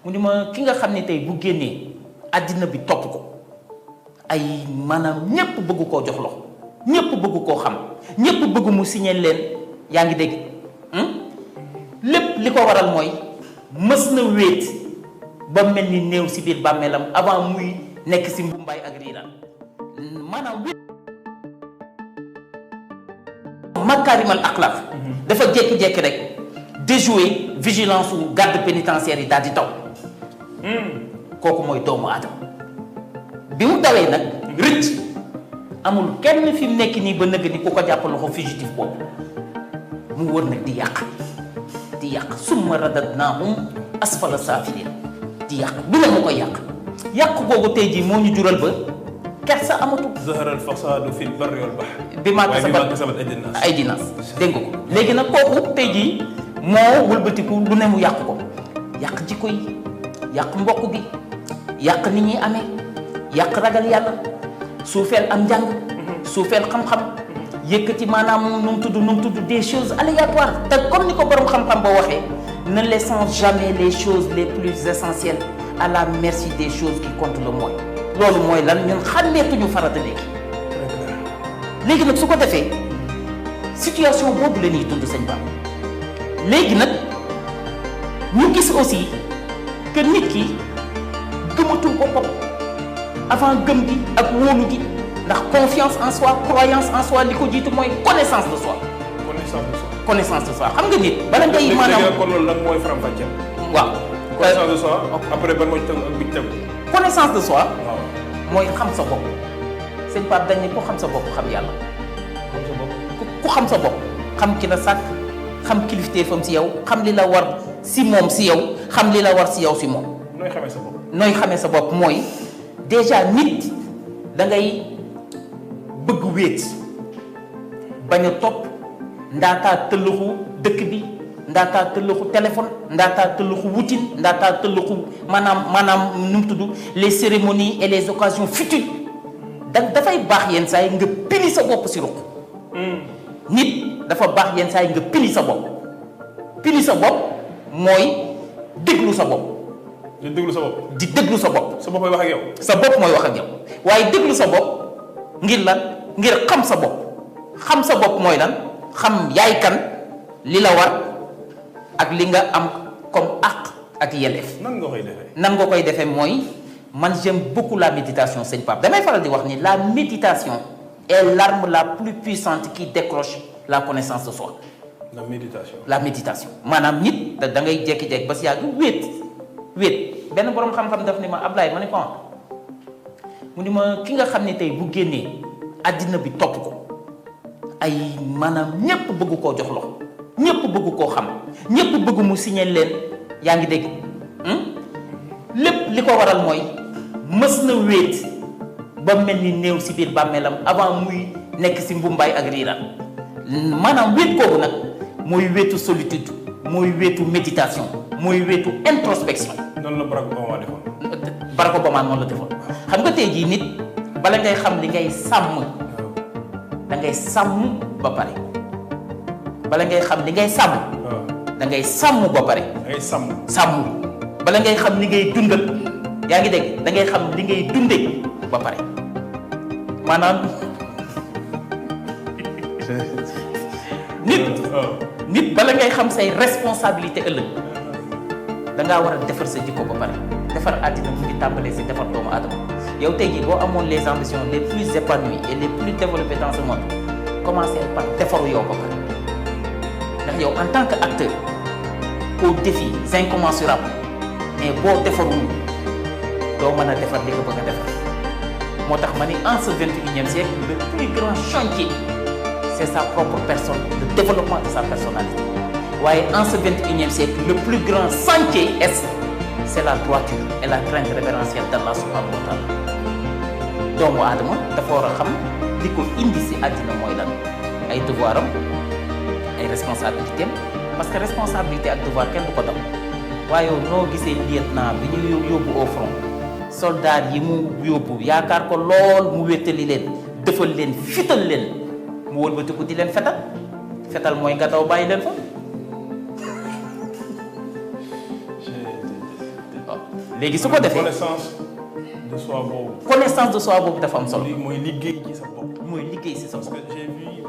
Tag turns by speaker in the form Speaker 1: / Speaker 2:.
Speaker 1: mu ni ma ki nga xam ne tey bu génnee àddina bi topp ko ay maanaam ñépp bëgg koo jox loxo ñépp bëgg koo xam ñépp bëgg mu signé leen yaa ngi dégg lépp li ko waral mooy mës na wéet ba mel ni néew si biir bàmmeelam avant muy nekk si mbumbaay ak riiraan maanaam wéet makaarimal axlaaq dafa jékki-jékki rek déjouer vigilance wu garde pénitentiaire yi daal di taw kooku mooy doomu aadama bi mu dawee nag rëcc amul kenn fi mu nekk nii ba nëgg ni ku ko jàpp loxo fugitif boobu mu wër nag di yàq summa radadnaahum asfala saafiliin di yàq du ne mu koy yàq googu tey jii moo ñu jural ba kersa amatu.
Speaker 2: zahara al-fasaadu fil barri wal bahri
Speaker 1: bi maa kasabat aydi naas dégg nga ko léegi nag kooku tey jii moo wëlbatiku lu ne mu yàq ko yàq jikko yi yàq mbokk gi yàq nit ñi amee yàq ragal yàlla suufeel am njàng suufeel xam-xam yëkkati maanaam nu mu tudd des choses aléatoires te comme ni ko borom xam-xam boo waxee ne laissons jamais les choses les plus essentielles à la merci des choses qui comptent le moins loolu mooy lan ñun xàmmeetuñu farata léegi nag su ko defee situation boobu la ñuy dund sëñ Ba léegi nag ñu gis aussi que nit ki gëmatul boppam avant gëm gi ak wóolu gi ndax confiance en soi croyance en soi li ko jiitu mooy connaissance de soi. connaissance de soi xam nga nit. bala ngay maanaam
Speaker 2: kon loolu nag mooy faram-fàcceel.
Speaker 1: waaw.
Speaker 2: connaissance de soi après ban mooy tegu ak bi tegu.
Speaker 1: connaissance de soi.
Speaker 2: waaw
Speaker 1: mooy xam sa bopp. sëñ Pape dañ ne ku xam sa bopp xam yàlla.
Speaker 2: xam sa bopp.
Speaker 1: ku xam sa bopp xam ki la sàkk xam kilifteefam si yow xam li la war si moom si yow xam li la war si yow si moom.
Speaker 2: nooy xamee sa bopp.
Speaker 1: nooy xamee sa bopp mooy déjà nit da ngay bëgg wéet bañ a topp ndaataa tëlluxu dëkk bi ndaataa tëlluxu téléphone ndaataa tëlluxu wutin ndaataa tëlluxu maanaam nu mu tudd les cérémonies et les occasions futiles dafay baax yenn saa yi nga pini sa bopp si ruq nit dafa baax yenn saa yi nga pini sa bopp mooy déglu sa bopp
Speaker 2: di déglu sa bopp.
Speaker 1: di déglu sa bopp.
Speaker 2: sa bopp mooy wax ak yow.
Speaker 1: sa bopp mooy wax ak yow waaye déglu sa bopp ngir lan ngir xam sa bopp xam sa bopp mooy lan xam yaay kan li la war ak li nga am comme àq ak yelleef.
Speaker 2: nan nga koy defee.
Speaker 1: nan nga koy defee mooy man j'aime beaucoup la méditation sëñ Pape damay faral di wax ni la méditation est l'arme la plus puissante qui décroche la connaissance de soi.
Speaker 2: la
Speaker 1: méditation maanaam nit da ngay jékki-jékki ba si yàgg wéet benn borom xam-xam daf ni ma Ablaye ma ne ko mu ni ma ki nga xam ne tey bu génnee àddina bi topp ko ay maanaam ñépp bëgg koo jox loxo ñépp bëgg koo xam ñépp bëgg mu signé leen yaa ngi dégg lépp li ko waral mooy mës na wéet ba mel ni néew si biir bàmmeelam avant muy nekk si mbumbaay ak riiraan maanaam wéet kooku nag mooy wéetu solitude mooy wéetu méditation mooy wéetu introspection.
Speaker 2: noonu la Barack Obama defoon.
Speaker 1: Barack Obama noonu la defoon xam nga tey jii nit bala ngay xam li ngay sàmm da ngay sàmm ba pare bala ngay xam li ngay sàmm. da ngay sàmm ba pare.
Speaker 2: da ngay
Speaker 1: sàmm bala ngay xam li ngay dundal yaa ngi dégg da ngay xam li ngay dundee ba pare maanaam nit bala ngay xam say responsabilité ëllëg da ngaa war a defar sa jikko ba pare defar àddina mu ngi tàmbalee si defar doomu aadama yow tey jii boo amoon les ambitions les plus épanouies et les plus développées dans ce monde commencer par defaru yow ba pare ndax yow en tant que acteur aux défis incommensurables mais boo defarul doo mën a defar li nga bëgg a defar moo tax ma ni en ce 21e siècle le plus grand chantier c'est sa propre personne le développement de sa personnalité waaye en ce 21e siècle le plus grand chantier c'est la droiture et la crainte révérentielle d'Allah subhanahu wa ta'ala doomu aadama dafa war a xam li ko indi si àddina mooy lan ay devoiram ay responsabilités parce que responsabilité ak devoir kenn du ko daw waaye yow noo gisee lieutenant bi ñu yóbbu au front soldat yi mu yóbbu yaakaar ko lool mu wéttali leen defal leen fital leen mu wëlbatiku di leen fetal mooy nga daw bàyyi leen fa léegi su ko defee
Speaker 2: connaissance de soi boobu.
Speaker 1: connaissance de soi boobu dafa am solo.
Speaker 2: mooy liggéey ci sa bopp.
Speaker 1: mooy liggéey ci sa bopp.
Speaker 2: Parce que j'ai vu